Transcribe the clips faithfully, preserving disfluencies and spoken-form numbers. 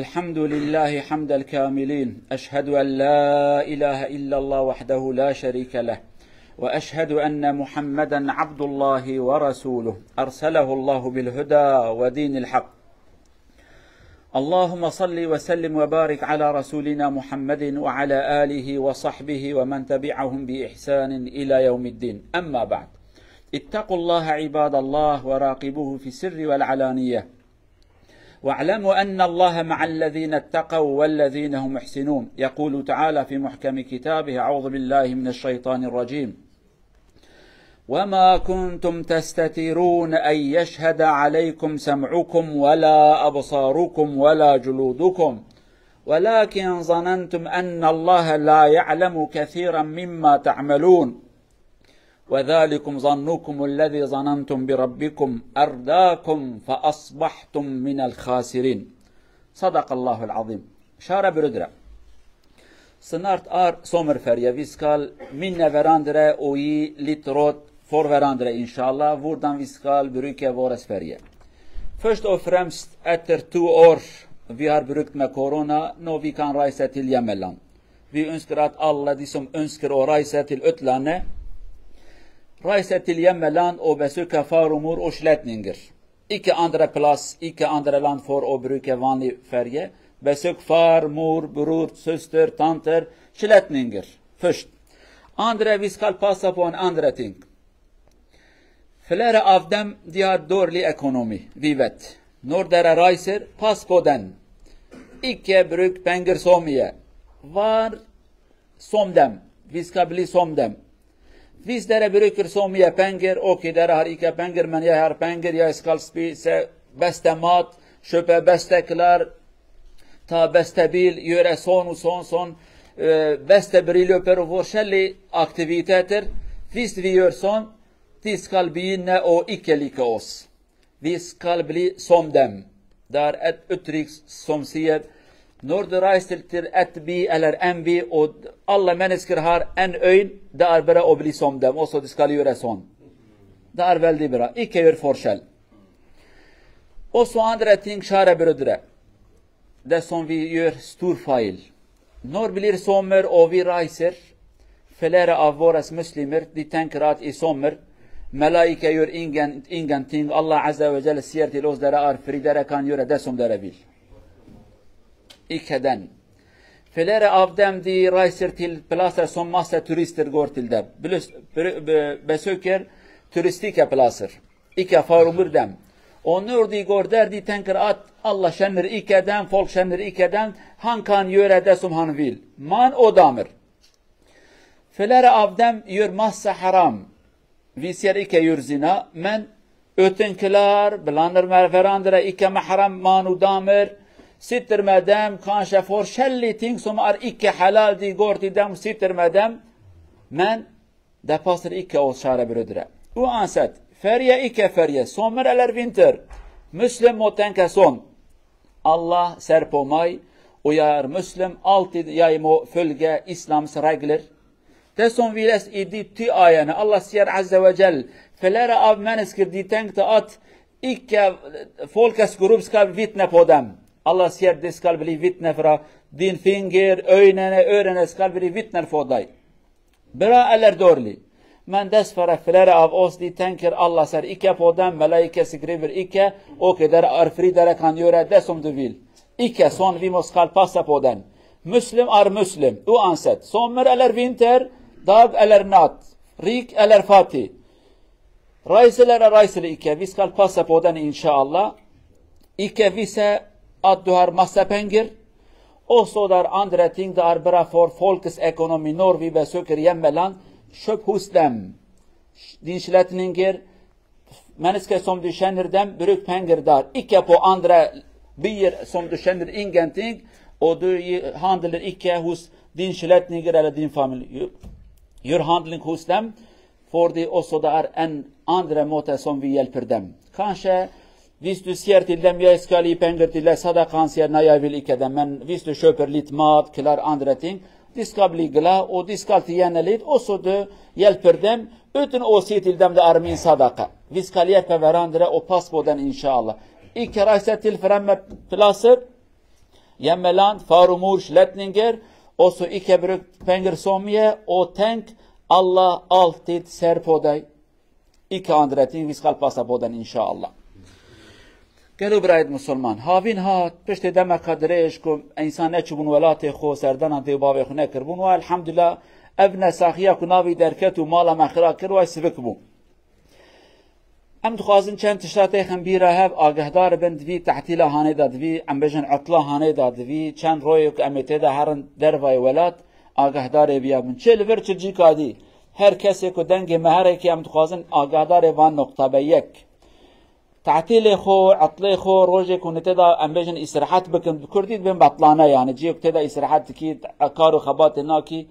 الحمد لله حمد الكاملين. أشهد أن لا إله إلا الله وحده لا شريك له. وأشهد أن محمدا عبد الله ورسوله. أرسله الله بالهدى ودين الحق. اللهم صل وسلم وبارك على رسولنا محمد وعلى آله وصحبه ومن تبعهم بإحسان إلى يوم الدين. أما بعد. اتقوا الله عباد الله وراقبوه في السر والعلانية. واعلموا أن الله مع الذين اتقوا والذين هم محسنون. يقول تعالى في محكم كتابه: أعوذ بالله من الشيطان الرجيم. وما كنتم تستترون أن يشهد عليكم سمعكم ولا أبصاركم ولا جلودكم ولكن ظننتم أن الله لا يعلم كثيرا مما تعملون. وذلكم ظنكم الذي ظننتم بربكم أرداكم فأصبحتم من الخاسرين. صدق الله العظيم. Şare birudre. Sinart ar somir feriye, vîskal min neverandre oyi litrot forverandre inşallah, vurdan vîskal brüke vores feriye. First of remst etter tu or vi har brükt me korona, no vi kan reise til Jemeland. Vi ønsker at alle de som ønsker å reise til utlandet, reise til Jemeland og besøke far og mor og slektninger. Ikke andre plass, ikke andre land for å bruke vanlig ferje. Besøk far, mor, bror, søster, tanter, slektninger. Først. Andre, vi skal passe på en andre ting. Flere av dem, de har dårlig økonomi, vi vet. Når dere reiser, pass på den. Ikke bruk penger så mye. Vær som dem. Vi skal bli som dem. Hvis dere bruker så mye penger, ok, dere har ikke penger, men jeg har penger, jeg skal spise beste mat, kjøpe beste klær, ta beste bil, gjøre sånn og sånn, sånn, eh, beste bryllupper og forskjellige aktiviteter. Hvis vi gjør sånn, de skal begynne å ikke like oss. Vi skal bli som dem. Det er et uttrykk som sier, når du reiser til et by eller en by, og alle mennesker har en øyn, det er bare å bli som dem. Også de skal gjøre sånn. Det er veldig bra. Ikke gjør forskjell. Og så andre ting, kjære brødre. Det som vi gjør stor feil. Når blir sommer og vi reiser, flere av våre muslimer, de tenker at i sommer, malaika gjør ingen, ingenting. Allah Azze ve Celle sier til oss, dere er fri, dere kan gjøre det som dere vil. Ikke den. Flere av dem, de reiser til plasser som masse turister går til der. Plus, be-, be-, besøker turistiske plasser. Ikke far og mor dem. Og når de går der, de tenker at Allah kjenner ikke dem, folk kjenner ikke dem. Han kan gjøre det som han vil. Mann og damer. Flere av dem gjør masse haram. Vi sier ikke gjør zina, men uten klær, blander med hverandre, ikke mahram, mann og damer. Sitter med dem, kanskje forskjellige ting som er ikke halal, de går til dem, sitter med dem. Men det passer ikke oss, kjære brødre. Uansett, ferie, ikke ferie, sommer eller vinter, muslim må tenke sånn. Allah ser på meg, og jeg er muslim, alltid jeg må følge islams regler. Det som vi leser i de ti ayene, Allah sier Azze ve Celle, flere av mennesker, de tenkte at ikke folkets gruppe skal vitne på dem. Allah sier, de skal bli vitne fra din finger, øynene, ørene skal bli vitner for deg. Bra eller dårlig. Men dessverre, flere av oss, de tenker Allah ser ikke på dem, malaika skriver ikke, og dere er fri, dere kan gjøre det som du vil. Ikke sånn, vi må skal passe på den. Muslim er muslim, uansett. Sommer eller vinter, dag eller natt. Rik eller fattig. Reiseler er reiseler ikke. Vi skal passe på den, inşallah. Ikke vise at du har masse penger. Og så der andre ting, det er bra for folkets økonomi. Når vi besøker hjemmeland, kjøp hos dem. Din slektninger, mennesker som du kjenner dem, bruk penger der. Ikke på andre byer som du kjenner ingenting, og du handler ikke hos din slektninger eller din familie. Gjør handling hos dem, fordi også det er en andre måte som vi hjelper dem. Kanskje hvis du sier til dem, jeg skal gi penger til deg, sadaka, han sier, nei, jeg vil ikke det. Men hvis du kjøper litt mat, klær, andre ting, de skal bli glad, og de skal tjene litt, og så du hjelper dem, uten å si til dem, det er min sadaka. Vi skal hjelpe hverandre og passe på den, inshallah. Ikke reise til fremmede plasser. Jemeland, Farumur, Schlettlinger, o so ike brück Pengersomje, o tank Allah altit ser podaj. Ike andretin, vi skal pasa podan, inşallah. Gelo birayet Musulman, havîn hat, piştê demeka dirêj ku însan neçûbûn welatê xwe, serdana dê û bavê xwe nekiribûn, wa elhamdulillah, ev nesaxiya ku navî derket û mala me xira kir, wa sivik bû. Em dixwazin çend tişta têxin bîra hev, agehdar bin, di vî tehtîla hanê de, di vî, em bêjin, etla hanê de, di vî çend royê ku em ê tê de herin dervayê welat, agahdarê viya bin. Çi li vir, çi cîka dî. Her kesê ku dengê me herekê, em dixwazin agahdarê van noqta be. Yek. Tehtîlê xwe, etlê xwe, rojê ku hûn tê de, em bêjin, îsrehet bikin, bi kurdî dibên betlane, yani ciyê ku tê de îsrehet dikî, kar û xebatê nakî,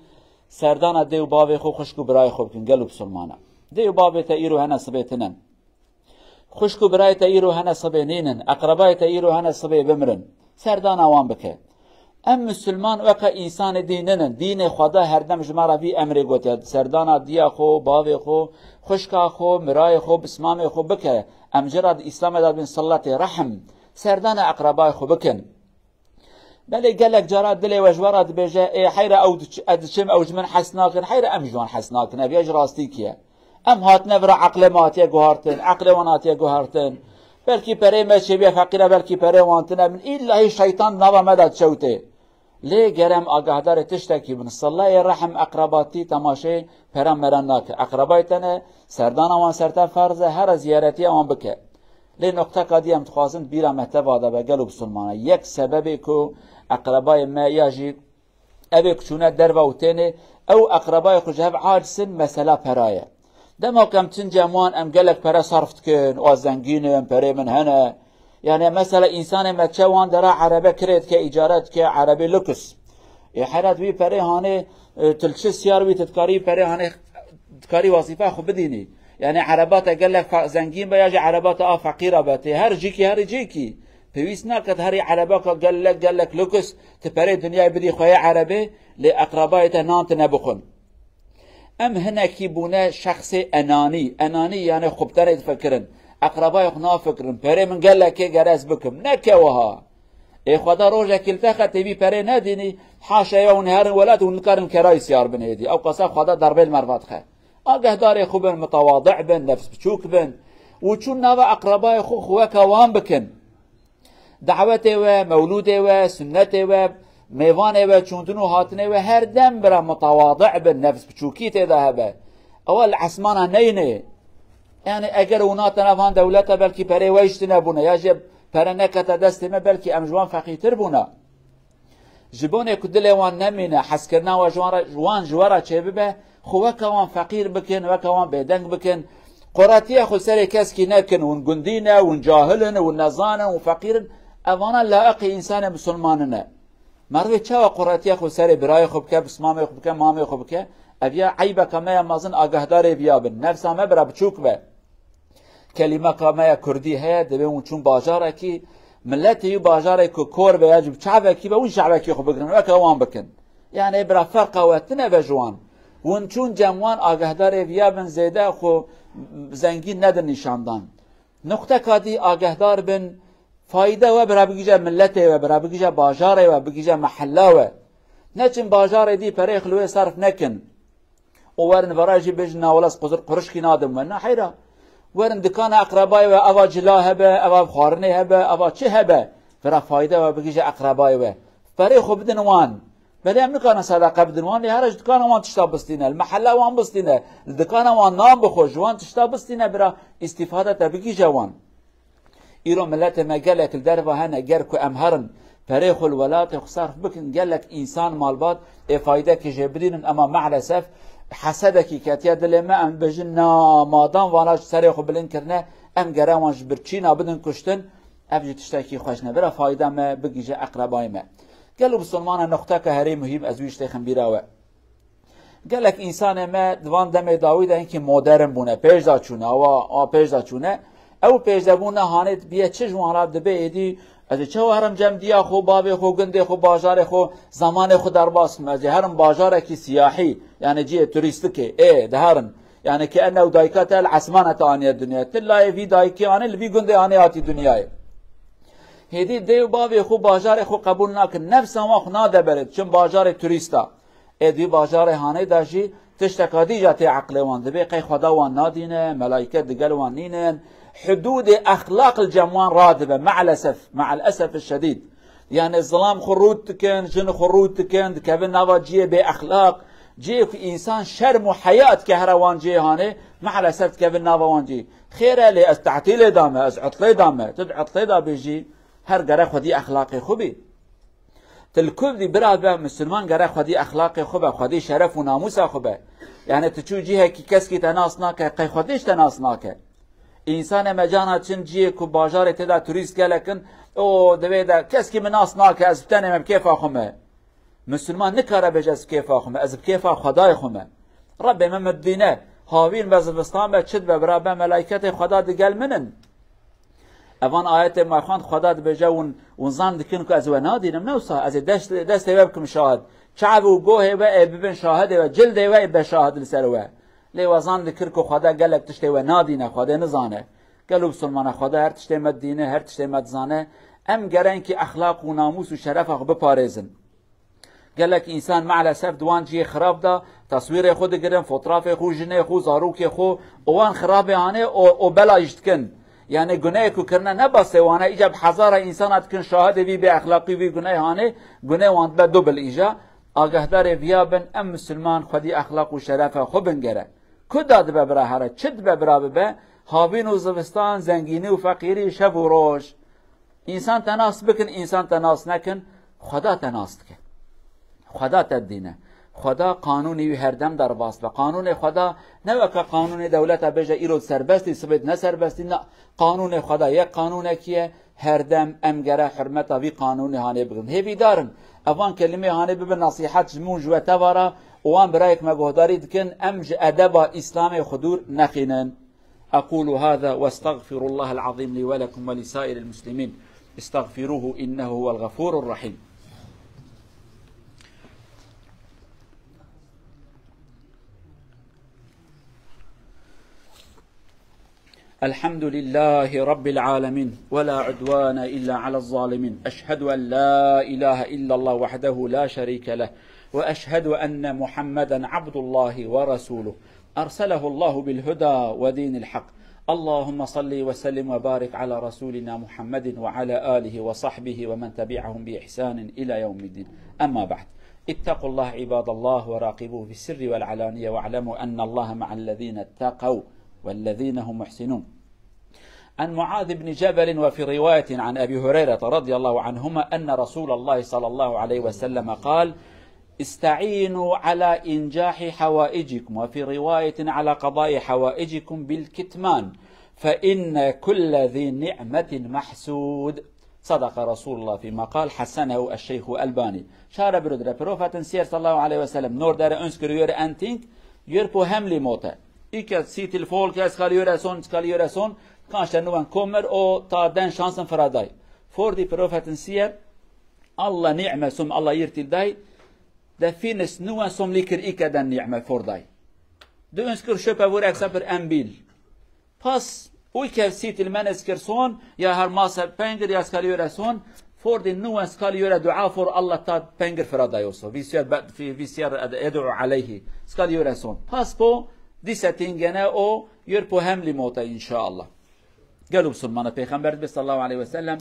serdana dê û bavê xwe, xwişk û birayê xwe bikin, gelo bisilmana. Dê û bavê te îro hene sibê tinen. Xwişk û birayê te îro hene sibê nînin, eqrebayê te îro hene sibê bimirin. Serdana wan bike. Em misilman weke însanê dî ninin. Dînê Xweda herdem ji me re vî emrê gotiye. Serdana diya xwe, bavê xwe, xwişka xwe, mirayê xwe, bismamê xwe bike. Em jê re di Îslamê de dibên siletê rehim. Serdana eqrebayê xwe bikin. Belê gelek cara dilê we ji we re dibêje, ê heyre ew diç-, ez diçim, ew ji min hes nakin, heyre em ji wan hes nakin. Ev ya ji rastî kiye. Em hatine vira eqlê me hatiye guhartin, eqlê wan hatiye guhartin. Belkî perê me çêbiye feqîra, belkî perê wan tine bin. Îlla hî şeytan nava me de çewtê. Lê gerem agahdarê tiştekî bin. Silleyê rehim eqrebatî temaşê pera mera nake. Eqrebayê te ne, serdana wan ser te ferz e, here ziyaretiya wan bike. Lê noqteka dî em dixwazin bîra me teva de be, gelo bisilmana. Yek sebebê ku eqrebayê me ya jî evê ku çûne derve û tênê, ew eqrebayê xwe ji hev aciz in, mesela pera ye. Dema ku em çin cem wan, em gelek pere sarf dikin, wa zengîn in, perê min hene. Yani mesela însanê me çe wan dera erebe kirê dike, îcare dike, erebê luks. Ê hera tu wî perê hanê, e, tu li çi siyar wî, tu dikarî perê hanê, dikarî wezîfa xwe bidînî. Yani ereba te gelek fa-, zengîn be ya jî ereba te a feqîra be. Tê her cîkî herî cîkî. Pêwîst nake tu herî erebaka gelek gelek luks, tu perê dinyayê bidî xweyê erebê, lê eqrebayê te nan tu nebixwin. Em hinekî bûne şexsê enanî. Enanî yani xwe bi te re difikirin. Eqrebayê xwe nafikirin. Perê min gelekê gere ez bikim. Neke wiha. Ê Xweda rojekî li te xe tê vî perê nedînî, haşa ya hûn herin welat, hûn nikarin kerayî siyar bin êdî. Ew qasa Xweda derbê li merva dixe. Agehdarê xwe bin, mitewadi bin, nefs biçûk bin. Û çûn nava eqrebayê xwe, xwe weke wan bikin. Dawetê we, mewlûdê we, sunnetê we, mêvanê we, çûndin û hatinê we, her dem bira mitewadi bin, nefs biçûkî tê de hebe. Ewa li esmana neyne. Yani eger hûn hatine van dewlete, belkî perê we jî tune bûne, ya jî pere nekete destê me, belkî em ji wan feqîrtir bûne. Ji bonê ku dilê wan nemîne, hezkirina we ji wan re, wan ji we re çêbibe, xwe weke wan feqîr bikin, weke wan bêdeng bikin. Qoretiya xwe serê keskî nekin, hûn gundî ne, hûn cahil in, hûn nezan in, hûn feqîr in. Evana layiqê însanê misilman nine. Merivê çawa qoretiya xwe serê birayê xwe bike, bismamê xwe bike, mamê xwe bike? Ev ya eybeka me ya mezin, agahdarê viya bin. Nefsa me bira biçûk be. Kelîmeka me ya kurdî heye, divê hûn çûn bajarekî, miletê wî bajarê ku kor be ya jî bi çavekî be, hûn çavekî xwe bigirin, weke wan bikin. Yani bira ferqa we tine be ji wan. Hûn çûn cem wan, agahdarê viya bin, zêde xwe zengîn nedin nîşandan. Nuqteka dî agehdar bin, fayde we bira bigije miletê we, bira bigije bajarê we, bigije mehella we. Neçin bajarê dî perê xwe li wê serf nekin. Û werin vera jî bêjin, na wela ez quzir qurişkî nadim we. Na heyra. Werin dikana eqrebayê we, eva cila hebe, eva xwarinê hebe, eva çi hebe. Vera fayde we bigije eqrebayê we. Perê xwe bidin wan. Belê em nikarin sedeqe bidin wan, lê here ji dikana wan tişta bistîne, li mehella wan bistîne, li dikana wan nan bixwe, ji wan tişta bistîne, bira îstîfade te bigije wan. Îro miletê me gelek li derve hene, ger ku em herin perê xwe li welatê xwe serf bikin, gelek însan malbat ê faydekê jê bidînin, ema maalesef hesedekî ketiye dilê me, em bêjin, na, madan vana ji serê xwe bilind kirine, em gere wan ji birçîna bidin kuştin, ev jî tiştekî xweş ne. Bira fayda me bigije eqrebayê me. Gelo bisilmana, noqteke herî muhîm ez wî ji têxim bîra we. Gelek însanê me di van demê dawî de hinkî modern bûne, pêş de çûne, awa, awa pêş de çûne. Ew pêş de bûne hanê dibiye çi ji wan re dibe êdî, ez ê çawa herim cem diya xwe, bavê xwe, gundê xwe, bajarê xwe, zemanê xwe derbas kim, ez ê herim bajarekî siyahî, yani cihê turîstikê, ê, diherin. Yani ki ennew dayika te li esmana te aniye dinyayê. Ti layê vî dayikê anî, li vî gundê anî hatî dinyayê. Hêdî dê û bavê xwe bajarê xwe qebûl nakin. Nefsa wan xwe nade berê, diçin bajarê turîsta. Ê di bajarê hanê de jî tişteka dî jî tê eqlê wan. Dibê qey Xweda wan nadîne, melayket digel wan nînin. Hudûdê exlaq li cem wan radibe, me'lesef, me'el esef şedîd. Yani zilam xwe rût dikin, jin xwe rût dikin, dikevin nava ciyê bê exlaq. Ciyê ku însan şerm û heya dike here wan ciyê hanê, me'lesef dikevin nava wan ciyê. Xêr e lê ez tehtîlê da me, ez utlê da me. Tu di utlê da bêjî, her gere xwedî exlaqê xwe bî. Til kurdî bira be, misilman gere xwedî exlaqê xwe be, xwedî şeref û namûsa xwe be. Yani tu çû cihekî keskî te nas nake, qey xwedî ji te nas nake. Însanê me cana çin ciyê ku bajarê tê de turîst gelek in, o divê de keskî min nas nake, ez bi tenê me bi kêfa xwe me. Misilman nikare bêje ez bi kêfa xwe me, ez bi kêfa Xwedayê xwe me. Rebbê me min dîne, havîn be zivistan be çi dibe bira be melayketê Xweda digel min in. Evan ayetê me xwend Xweda dibêje hûn, hûn zan dikin ku ez we nadînim, ne wisa ez ê dest, destê we bikim şahid. Çav û gohê we ê bibin şahidê we, cildê we ê be şahid li ser we. Lê we zan dikir ku Xweda gelek tiştê we nadîne, Xwedê nizane. Gelo bisilmana Xweda her tiştê me didîne, her tiştê me dizane. Em gerenkî exlaq û namûs û şerefa xwe biparêzin. Gelek însan me'lesef di wan cihê xirab de teswîrê xwe digirin, fotrafê xwe, jinê xwe, zarokê xwe, û wan xirabê hanê û, û bela jî dikin. Yani guneyê ku kirine ne basê wan e, îca bi hezara însana dikin şahidê vî bêexlaqî, vî guneyê hanê, gunê wan dibe dubil îca. Agahdarê viya bin, em misilman xwedî exlaq û şerefa xwe bingere. Ku da dibe bira here, çi dibe bira bibe, havîn û zivistan, zengînî û feqîrî, şev û roj. Însan te nas bikin, însan te nas nekin, Xweda te nas dike. Xweda te didîne. Xweda qanûnê wî herdem derbas be. Qanûnê Xweda ne weke qanûnê dewleta bêje îro serbestî, sibê ne serbestî, na. Qanûnê Xweda yek qanûnekî ye, herdem em gere hurmeta vî qanûnê hanê bigirin. Hêvîdar in, evan kelimê hanê bibe nesîhet ji min û ji we teva re û wan birayek me guhdarî dikin, em ji edeba Îslamê xwe dûr nexînin. أقول هذا وأستغفر الله العظيم لي ولكم ولسائر المسلمين. استغفروه إنه هو الغفور الرحيم. الحمد لله رب العالمين، ولا عدوان إلا على الظالمين. أشهد أن لا إله إلا الله وحده لا شريك له، وأشهد أن محمدا عبد الله ورسوله. أرسله الله بالهدى ودين الحق. اللهم صل وسلم وبارك على رسولنا محمد وعلى آله وصحبه ومن تبعهم بإحسان إلى يوم الدين. أما بعد، اتقوا الله عباد الله وراقبوه في السر والعلانية واعلموا أن الله مع الذين اتقوا والذين هم محسنون. عن معاذ بن جبل وفي رواية عن أبي هريرة رضي الله عنهما أن رسول الله صلى الله عليه وسلم قال: استعينوا على إنجاح حوائجكم، وفي رواية على قضاء حوائجكم بالكتمان، فإن كل ذي نعمة محسود. صدق رسول الله فيما قال، حسنه الشيخ الألباني. Şare birûdire, Profetin Siyer sallallahu aleyhi ve sellem nor dere önskür yöre enting, yör po hemli mote. İke sitil folke eskali yöre son, eskali yöre son, kanşte nuven komer o ta den şansın fraday. Fordi Profetin Siyer, Allah ni'me sum, Allah yirtil day, de finis nuwen som likir ikeden ni'me fordai. Du uns kir şöpe vur eksempel embil. Pas uy kev sit ilmen eskir son, ya her masa pengir ya skali yöre son, fordi nuwen skali yöre dua for Allah ta pengir fradai oso. Visyer be, fi, visyer ed, edu aleyhi. Skali yöre son. Pas po, dise tingene o, yör po hem limota inşallah. Gel Musulmana Peygamber sallallahu aleyhi ve sellem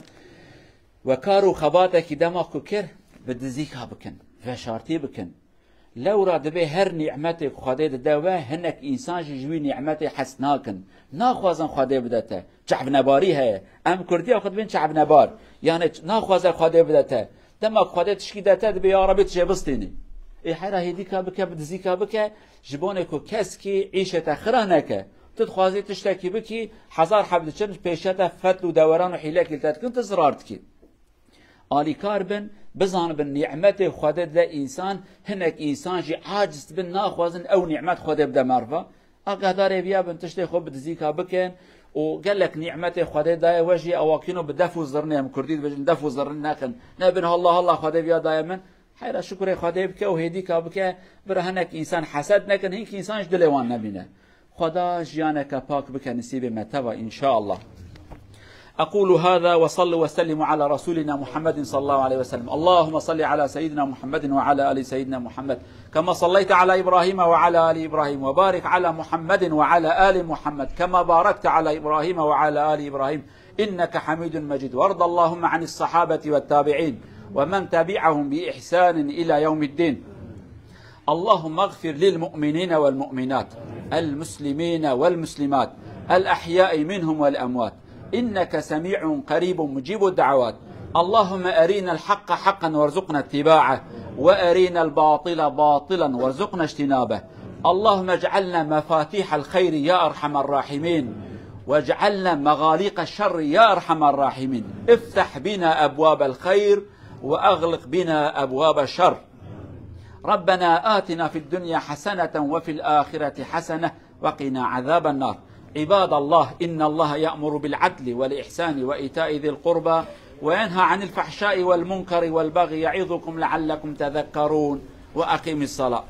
Ve kar û xebatekî dema ku kir, bi dizîka bikin, veşartî bikin. Lewra dibê her nîmetê ku Xwedê dide we, hinek însan jî ji wî nîmetê hes nakin. Naxwazin Xwedê bide te. Çavnebarî heye. Em kurdiya xwe dibên çavnebar. Yani ç-, naxwaze Xwedê bide te. Dema ku Xwedê tişkî de te, dibê ya Rebî tu jê bistînî. Ê hera hêdîka bike, bi dizîka bike, ji bonê ku keskî îşê te xira neke. Tu dixwazî tiştekî bikî, hezar heb diçin pêşe te fetl û deweran û hîlekî li te dikin, tu zirar dikî. Alîkar bin, bizanibin nîmetê Xwedê dide însan, hinek însan jî aciz dibin, naxwazin ew nîmet Xwedê bide merva. Agahdarê viya bin, tiştê xwe bi dizîka bikin û gelek nîmetê Xwedê daye we jî ewakîno bi def û zirnê, em kurdî dibêjin def û zirnê nekin. Nebin halla halla Xwedê viya daye min. Heyra şukurê Xwedê bike û hêdîka bike, bira hinek însan hesed nekin, hînk însan ji dilê wan nebîne. Xweda jiyaneke pak bike nisîbê me teva, înşallah. أقول هذا وصلوا وسلموا على رسولنا محمد صلى الله عليه وسلم. اللهم صل على سيدنا محمد وعلى آل سيدنا محمد كما صليت على إبراهيم وعلى آل إبراهيم، وبارك على محمد وعلى آل محمد كما باركت على إبراهيم وعلى آل إبراهيم إنك حميد مجيد. وارض اللهم عن الصحابة والتابعين ومن تبعهم بإحسان إلى يوم الدين. اللهم اغفر للمؤمنين والمؤمنات، المسلمين والمسلمات، الأحياء منهم والأموات، إنك سميع قريب مجيب الدعوات. اللهم أرنا الحق حقا وارزقنا اتباعه، وأرنا الباطل باطلا وارزقنا اجتنابه. اللهم اجعلنا مفاتيح الخير يا أرحم الراحمين، واجعلنا مغاليق الشر يا أرحم الراحمين. افتح بنا أبواب الخير، وأغلق بنا أبواب الشر. ربنا آتنا في الدنيا حسنة وفي الآخرة حسنة وقنا عذاب النار. عباد الله، إن الله يأمر بالعدل والإحسان وإيتاء ذي القربى وينهى عن الفحشاء والمنكر والبغي يعظكم لعلكم تذكرون. وأقم الصلاة.